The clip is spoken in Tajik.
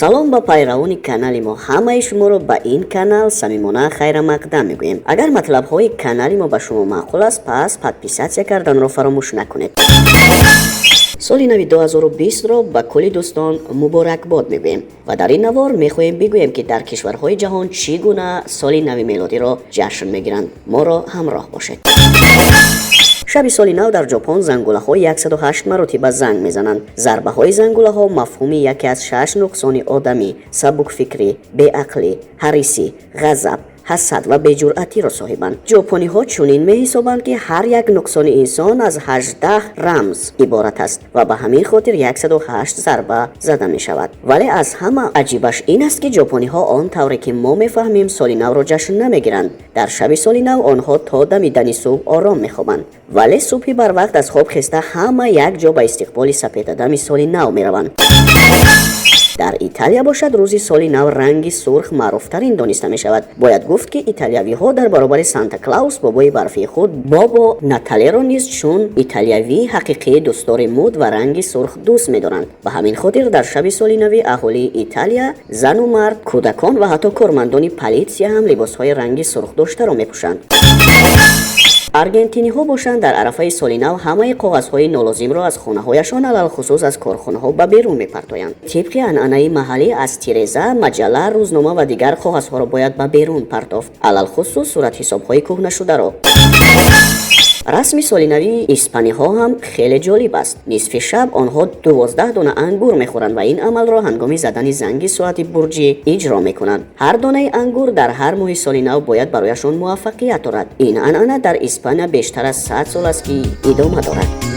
Салом ба пайравони канали мо. Ҳамаи шуморо ба ин канал самимона хайрамақдам мегӯем. Агар матлабҳои канали мо ба шумо маъқул аст, пас подписаться карданро фаромӯш накунед. Соли нави 2020-ро ба кулли дӯстон муборакбод мегӯем ва дар ин навор мехоҳем бигӯем, ки дар кишварҳои ҷаҳон чӣ гуна соли нави мелодиро ҷашн мегиранд. Моро ҳамроҳ бошед. Шаби соли нав дар Ҷопон зангулаҳо 108 маротиба занг мезананд. Зарбаҳои зангулаҳо мафҳуми яке аз шаш нуқсони одамӣ: сабукфикрӣ, беақлӣ, ҳарисӣ, ғазаб, ҳасад ва беҷуръатиро соҳибанд. Ҷопониҳо чунин меҳисобанд, ки ҳар як нуқсони инсон аз 18 рамз иборат аст ва ба ҳамин хотир 108 зарба зада мешавад. Вале аз ҳама аҷибаш ин аст, ки ҷопониҳо он тавре ки мо мефаҳмем, соли навро ҷашн намегиранд. Дар шаби соли нав онҳо то дамидани субҳ ором мехобанд, вале субҳи барвақт аз хоб хеста, ҳама як ҷо ба истиқболи сапедадами соли нав мераванд. Дар Италия бошад, рӯзи соли нав ранги сурх маъруфтарин дониста мешавад. Бояд гуфт, ки италиявиҳо дар баробари Санта Клаус бобои барфии худ Бобо Наталеро низ чун италиявии ҳақиқӣ дӯстдори муд ва ранги сурх дӯст медоранд. Ба ҳамин хотир дар шаби соли нави аҳолии Италия, зану мард, кӯдакон ва ҳатто кормандони политсия ҳам либосҳои ранги сурх доштаро мепӯшанд. Аргентиниҳо бошанд, дар арафаи соли нав ҳамаи коғазҳои нолозимро аз хонаҳояшон, алалхусус аз корхонаҳо, ба берун мепартоянд. Тибқи анъанаи маҳаллӣ, аз тиреза маҷалла, рӯзнома ва дигар коғазҳоро бояд ба берун партофт, алалхусус суратҳисобҳои кӯҳнашударо. Расми солинавии испаниҳо ҳам хеле ҷолиб аст. Нисфи шаб онҳо 12 дона ангур мехӯранд ва ин амалро ҳангоми задани занги соати бурҷӣ иҷро мекунанд. Ҳар донаи ангур дар ҳар моҳи соли нав бояд барояшон муваффақият орад. Ин анъана дар Испания бештар аз 100 сол аст, ки идома дорад.